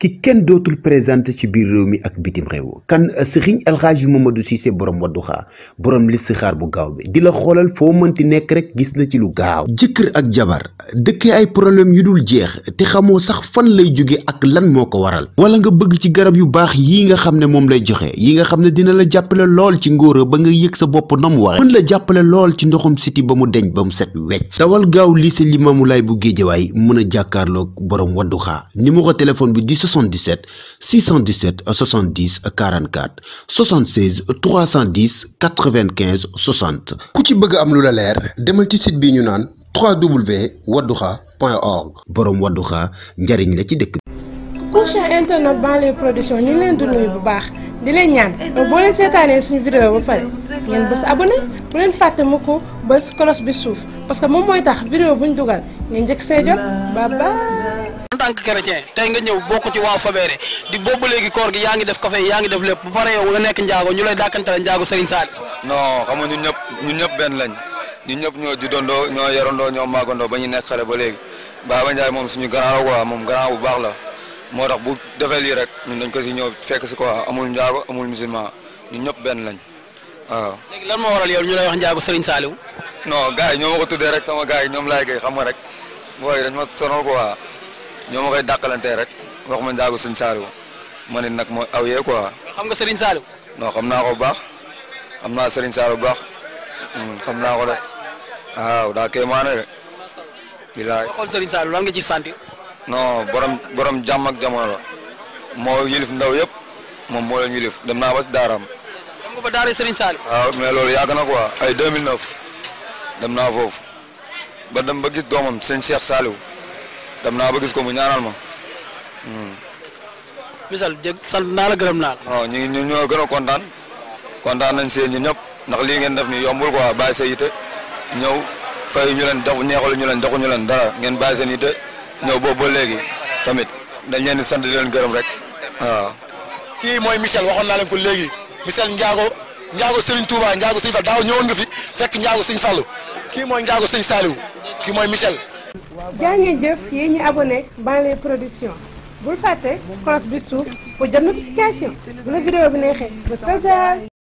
ki kenn dootul présenté ci biir réew mi ak bitim réew kan Serigne El Hadji Mamadou Cissé borom Wadduha borom listixaar bu gaaw bi di la xoolal foo mënti nekk rek gis la ci lu gaaw. jëkkër ak jabar dëkkee ay problème yu dul jeex te xamoo sax fan lay jóge ak lan moo ko waral. wala nga bëgg ci garab yu baax yii nga xam ne moom lay joxe yi nga xam ne dina la jàppale lool ci ngóora ba nga yëg sa bopp na mu waxe mën la jàppale lool ci ndoxum siti ba mu deñ ba mu set wecc. dawal gaaw lycée Limamoulaye bu Géejawaay mën a jàkkaarloog borom Wadduha numéro téléphone bi di 77 617 70 44 76 310 95 60. ku ci bëgg am lu la leer demal ci site bi ñu naan www.wadduha.org. borom Wadduha njariñ la ci dëkk. prochain internet Banlieue Production ñu ngi leen di nuyu bu baax di leen ñaan boo leen seetaanee suñu vidéo ba pare ngeen bës abonné bu leen fàtte mu ko bës cloche bi suuf parce que moom mooy tax vidéo bu ñu dugal ngeen njëkk see jot ba en tant que chrétien tey nga ñëw bokk ci waaw Fabéré di boobu léegi koor gi yaa ngi def café yaa ngi def lépp bu pare yow nga nekk njaago ñu lay dàkkantale njaago Serigne Sall. non xam nga ñun ñëpp benn lañ ñun ñëpp ñoo juddandoo ñoo yarandoo ñoo màggandoo ba ñu nekk xale ba léegi Baba Ndiaye moom suñu grand la quoi moom grand bu baax la moo tax bu defee lii rek ñun dañ ko si ñëw fekk si quoi amul njaago amul musulman ñun ñëpp benn lañ waaw. léegi lan moo waral yow ñu lay wax njaago Serigne Saliou. non gars yi ñoo ma ko tuddee rek sama gars yi ñoom laay gay xam nga rek booy dañ ma sonal quoi ñoo ma koy dàqalantee rek wax ma njaago Serigne Saliou ma ne nag mooy aw yee quoi. xam nga Serigne Saliou. non xam naa ko bu baax xam naa Serigne Saliou bu baax xam naa ko de waaw daa kéemaane de. bilaay xool Serigne Saliou lan nga ci sentir. non borom jàmm ak jamono la moo yilif ndaw yëpp moom moo leen yilif dem naa ba si daaraam. dem nga ba daara Serigne Saliou. waaw mais loolu yàgg na quoi ay 2009 dem naa foofu ba dem ba gis doomam sëñ Cheikh Saliou dem naa ba gis ko mu ñaanal ma. misal jég sant naa la gërëm naa la. non ñu ñoo gën a kontaan nañ seen ñu ñëpp ndax lii ngeen def ni yombul quoi bàyyi sa yite ñëw fay ñu leen dox neexalu ñu leen doxuñu leen dara ngeen bàyyi seen yite ñëw boobu ba léegi tamit dañ leen di sant di leen gërëm rek waaw. kii mooy Michel waxoon naa leen ko léegi Michel Njaago Serigne Touba Njaago Serigne Fall daaw ñëwoon nga fi fekk Njaago Serigne Fallou kii mooy Njaago Serigne Saliou kii mooy Michel. jaa ngeen jëf yéen ñi abonné Banlieue Production bul fàtte cloche bi suuf pour jot notification bu la vidéo bi neexee ba